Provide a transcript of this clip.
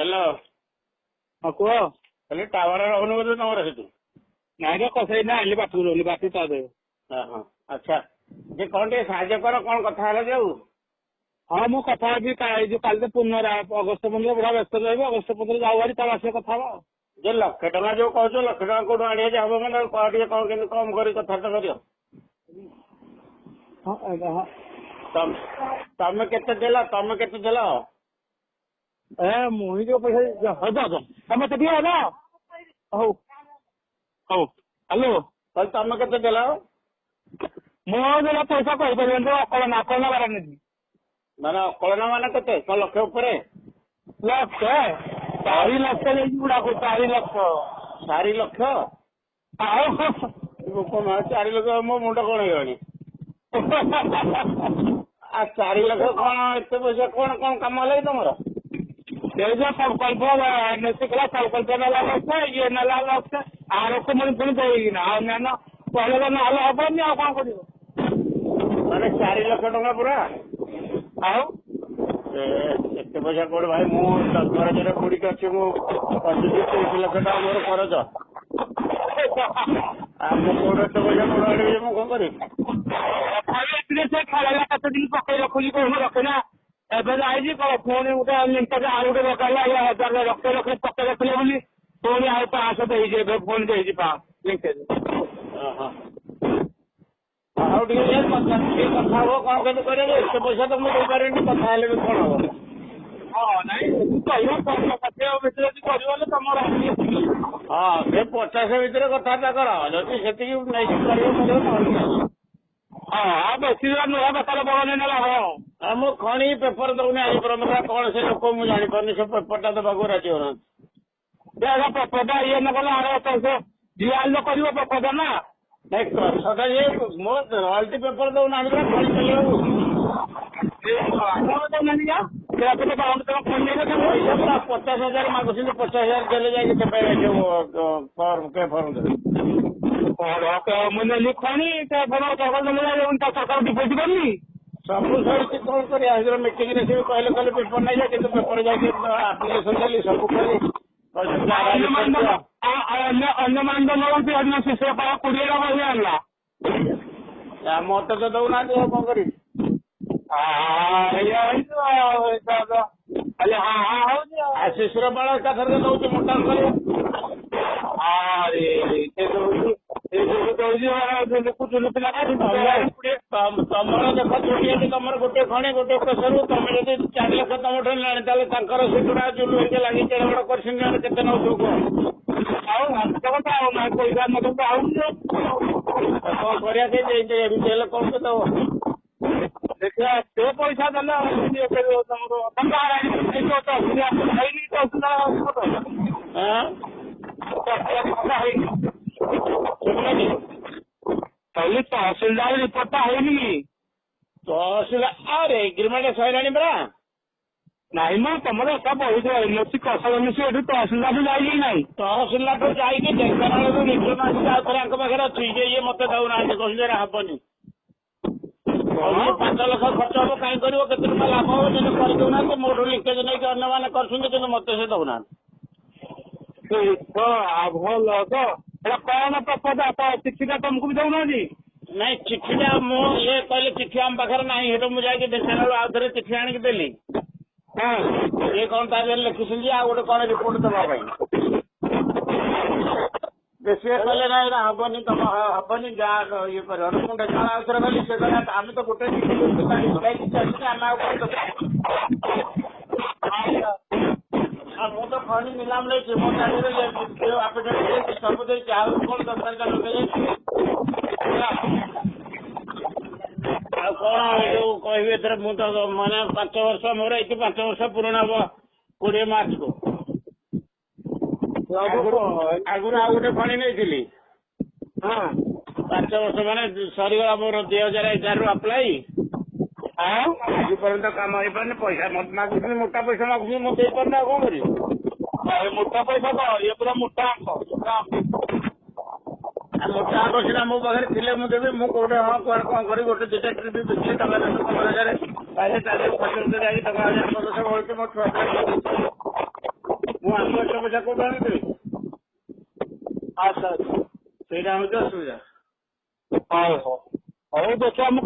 Hello. ହଁ, କୁହ। ହେଲେ ଟାୱାର ରହୁନି ବୋଧେ ତମର ସେଠି? ନାଇଁ ରେ, କଷେଇ ନା ଆଣିଲି, ବାଟକୁ ରହୁନି, ବାଟି ତା ଦେବ। ହଁ, ଆଚ୍ଛା, ଯେ କଣ ଟିକେ ସାହାଯ୍ୟ କର, କଣ କଥା ହେଲା ଯେ ଆଉ? ହଁ, ମୁଁ କଥା ହେବି। ଏଇ ଯୋଉ କାଲି ତ ପୂର୍ଣ୍ଣ ଅଗଷ୍ଟ 15, ବୁଢା ବ୍ୟସ୍ତ ରହିବ। ଅଗଷ୍ଟ 15 ଯାଉ ଭାରି, ତାର ଆସିଲେ କଥା ହବା। ଆଉ ଯେ ଲକ୍ଷେ ଟଙ୍କା ଯୋଉ କହୁଛ, ଲକ୍ଷେ ଟଙ୍କା କୋଉଠୁ ଆଣିବା ଯେ ହବ? ମାନେ କହ ଟିକେ କଣ କେମିତି କମ କରି କଥାବାର୍ତ୍ତା କରିବ। ହଁ ହଁ। ତମେ କେତେ ଦେଲ? ତମେ କେତେ ଦେଲ? ଏ ମୁଁ ଯୋଉ ପଇସା ହଉ, ତମେ ତ ଦିଅ ନା। ହଉ ହଉ, ହ୍ୟାଲୋ। କହିଲି, ତମେ କେତେ ଦେଲ? ମୁଁ ଦେଲା ପଇସା କହିପାରିବନି, ଅକଳନ ଅକଳନ ବାରାଣୀ। ମାନେ ଅକଳନ ମାନେ କେତେ କଣ, ଲକ୍ଷେ ଉପରେ? ଲକ୍ଷେ, 4 ଲକ୍ଷ ଦେଇଛି ବୁଢାକୁ, 4 ଲକ୍ଷ। 4 ଲକ୍ଷ? ଆଉ। କଣ 4 ଲକ୍ଷ? ମୋ ମୁଣ୍ଡ କଣ ହେଇଗଲାଣି। ଆଉ 4 ଲକ୍ଷ କଣ ଏତେ ପଇସା? କଣ କଣ କାମ ହେଲା କି ତମର? ସେ ଯୋଉ ସଂକଳ୍ପ ନେସିଥିଲା, ସଂକଳ୍ପ ନେଲା ଲକ୍ଷ, ଇଏ ନେଲା ଲକ୍ଷ, ଆରକୁ ପୁଣି ପୁଣି ଦେଇକିନା ଆଉ ଅନ୍ୟାନ୍ୟ କହିଲେ ନହେଲେ ହବନି, ଆଉ କଣ କରିବ? ମାନେ 4 ଲକ୍ଷ ଟଙ୍କା ପୁରା? ଆଉ। ଏତେ ପଇସା କୋଉଠି ଭାଇ? ମୁଁ କରଜରେ ବୁଡିକି ଅଛି। ମୁଁ 25-30 ଲକ୍ଷ ଟଙ୍କା ମୋର କରଜ। ଆଉ ମୁଁ କୋଉଠୁ ଏତେ ପଇସା କୋଉଠୁ ଆଣିବି? ମୁଁ କଣ କରିବି? ସେ ଖେଳିଲା କେତେ ଦିନ ପକେଇ ରଖୁଛି, କହୁନ ରଖେନା। ଏବେ ଯାଇଛି ପୁଣି ଗୋଟେ ଲିଙ୍କରେ ଆଉ ଗୋଟେ ଲଗାଇଲା, ଇଏ ହଜାର ଲକ୍ଷେ ଲକ୍ଷେ ପକେଇ ରଖିଲେ ବୋଲି ପୁଣି ଆଉ 500 ଦେଇଛି। ଏବେ ପୁଣି ଦେଇଛି 500 ଲିଙ୍କେଜ। ଆଉ ଟିକେ ଟିକେ କଥା ହବ, କଣ କେମିତି କରିବ? ଏତେ ପଇସା ତ ମୁଁ ଦେଇପାରିବିନି, କଥା ହେଲେ ବି କଣ ହବ? ହଁ, ନାଇଁ, କହିବ 50 ଭିତରେ ଯଦି କରିବ ହେଲେ ତମର। ହଁ, ସେ 50 ଭିତରେ କଥାବାର୍ତ୍ତା କର, ଯଦି ସେତିକି ନେଇକି କରିବ କରିବ, ନହେଲେ ହଁ, ଆଉ ବେଶୀ ନୁହଁ, ବେପାର ବଡ଼ ନେଲା ଲାଭ। ଆଉ ମୁଁ ଖଣି ପେପର ଦଉନି ଆଜି ପର୍ଯ୍ୟନ୍ତ। କଣ ସେ ଲୋକ ମୁଁ ଜାଣିପାରୁନି, ସେ ପେପରଟା ଦେବାକୁ ରାଜି ହଉନାହାନ୍ତି। ପେପରଟା ଇଏ ନ କଲେ ଆର ଯିଏ ଆଣିଲେ କରିବ ପେପରଟା ନା। ନାଇଁ, ସେଟା ଇଏ ମୋ ରୟାଲ୍ଟି ପେପର ଦଉନାହାନ୍ତି ନା ଖଣି ଚଲେଇବାକୁ। ପଇସା 50,000 ମାଗୁଛନ୍ତି। 50,000 ଦେଲେ ଯାଇକି ସେ ଫର୍ମ କେ ଫର୍ମ ଦେବେ। ମୁଁ ନେଲି ଖଣି ସରକାର ଡିପୋଜିଟ୍ କରିନି। ସବୁ ସରିଛି, କଣ କରିବା? ସେଦିନ ମିଟିଂରେ ସେ କହିଲେ, କହିଲେ ପେପର ନେଇଯା, କିନ୍ତୁ ପେପର ଯାଇକି ଆପ୍ଲିକେସନ ଦେଲି, ସବୁ କଲି। ଅନ୍ୟମାନେ ତ ନେଉଛନ୍ତି, ଅନ୍ୟ ଶିଶୁ 20 ଟଙ୍କା ଆଣିଲା। ମତେ ତ ଦଉନାହାନ୍ତି, ଆଉ କଣ କରିବି? ଖାଲି ହଁ ହଁ ହଉଛି। ଆଉ ଶିଶୁର ବାଳ ଏକାଥରକେ ଦଉଛି ମୋଟା କରି। ଆରେ ସେ ଦଉଛି, ସେ ଦଉଛି ପିଲା। ତମର ଦେଖ, ଦୁନିଆରେ ତମର ଗୋଟେ ଖଣି, ଗୋଟେ ପ୍ରେସର। ତମେ ଯଦି 4 ଲକ୍ଷ ତମଠୁ ହେଲାଣି, ତାହେଲେ ତାଙ୍କର ସେଗୁଡା ଜୁଲୁ ହେଇକି ଲାଗି କେଡ଼େ ବଡ଼ କରିଛନ୍ତି, କେତେ ନଉଥିବ କୁହ? ଆଉ କଥା ଆଉ ପଇସା ନଦେବ ଆଉ କଣ କରିବା? ସେ ଏମିତି ହେଲେ କଣ କେତେ ହବ? ଦେଖିବା, ସେ ପଇସା ଦେଲେ ଇଏ କରିବ ତମର। ହେଇନି ହେଇନି। କହିଲି, ତହସିଲଦାର ରିପୋର୍ଟଟା ହେଇନି କି? ତହସିଲ ଆରେ ଏଗ୍ରିମେଣ୍ଟ ସରିଲାଣି ପରା। ନାଇଁ ମ, ତମର ଏକା ବହୁତ ଏନଓସି କସଲ ଏନଓସି ଏଠୁ ତହସିଲଦାର ଯାଇଛି କି ନାଇଁ? ତହସିଲଦାରଠୁ ଯାଇକି ଢେଙ୍କାନାଳରୁ ରିଟର୍ନ ଆସିକି ଆଉ ଥରେ ଆଙ୍କ ପାଖରେ ଅଛି ଯେ ଇଏ ମତେ ଦଉନାହାନ୍ତି, କହୁଛନ୍ତି ଏରା ହବନି। 5 ଲକ୍ଷ ଖର୍ଚ୍ଚ ହବ, କାହିଁ କରିବ, କେତେ ଟଙ୍କା ଲାଭ ହବ? କିନ୍ତୁ କରିଦଉନାହାନ୍ତି। ମୋଠୁ ଲିଙ୍କେଜ ନେଇକି ଅନ୍ୟମାନେ କରୁଛନ୍ତି, କିନ୍ତୁ ମତେ ସେ ଦଉନାହାନ୍ତି। ଭଲ ତ। ଏଟା କଣ ପ୍ରପଦ ଚିଠିଟା ତମକୁ ବି ଦଉନାହାନ୍ତି? ନାଇଁ, ଚିଠିଟା ମୁଁ ଇଏ କହିଲେ ଚିଠି ଆମ ପାଖରେ ନାହିଁ। ସେଠୁ ମୁଁ ଯାଇକି ଢେଙ୍କାନାଳରୁ ଆଉ ଥରେ ଚିଠି ଆଣିକି ଦେଲି। ଇଏ କଣ ତା ଦେହରେ ଲେଖିଛନ୍ତି ଆଉ ଗୋଟେ କଣ ରିପୋର୍ଟ ଦେବା ପାଇଁ। ସିଏ କହିଲେ ନା ଏଇଟା ହବନି, ତମ ହବନି, ଯାହା ଇଏ କରିବ। ମୁଁ ଢେଙ୍କାନାଳ ଆଉ ଥରେ ଗଲି, ସେ କହିଲେ ଆମେ ତ ଗୋଟେ ଚିଠି ଦଉଛୁ, କିଛି ଆସୁନି, ଆମେ ଆଉ କଣ ଦବୁ? ଆଉ ମୁଁ ତ ଖଣି ନିଲାମ ନେଇଛି, ମୋ ଗାଡ଼ିରେ ଆଫିଡେଭିଟ୍ ଦେଇଛି, ସବୁ ଦେଇଛି, ଆଉ କଣ ଦରକାର? ଆଉ କଣ ଯୋଉ କହିବି ଏଥିରେ? ମୁଁ ତ ମାନେ 5 ବର୍ଷ ମୋର ଏଇଠି 5 ବର୍ଷ ପୁରୁଣ ହବ 20 ମାର୍ଚ୍ଚକୁ। ଆଗରୁ ଆଉ ଗୋଟେ ଖଣି ନେଇଥିଲି। 5 ବର୍ଷ ମାନେ ସରିଗଲା ମୋର 2011ରୁ ଆପ୍ଲାଇ, ଆଜି ପର୍ଯ୍ୟନ୍ତ କାମ ହେଇପାରୁନି। ପଇସା ମତେ ମାଗୁଛନ୍ତି, ମୋଟା ପଇସା ମାଗୁଛନ୍ତି, ମୁଁ ଦେଇପାରୁନି, ଆଉ କଣ କରିବି? ମୋଟା ପଇସା ତ ଇଏ ପୁରା ମୋଟା ଅଙ୍କ। ମୋଟା ଅଙ୍କ ସିନା ମୋ ପାଖରେ ଥିଲେ ମୁଁ ଦେବି। ମୁଁ କୋଉଠି ହଁ କୁଆଡେ କଣ କରିବି? ଗୋଟେ ଦିଟା ଟ୍ରିପ୍ ବିକିଲି, ଟଙ୍କା 10-15 ହଜାର ପାଇଲେ, ତା ଦେହରେ ଖର୍ଚ୍ଚ ଯାଇକି ଟଙ୍କା ହଜାର 1500 ବଳୁଛି ମୋ ଛୁଆ ପିଲା। ପଇସା କୋଉଠୁ ଆଣିକି ଦେବେ? ଆଚ୍ଛା ଆଚ୍ଛା। ସେଇଟା ହଉଛି ଅସୁବିଧା। ହଉ ହଉ ହଉ, ଦେଖିବା ମୁଁ।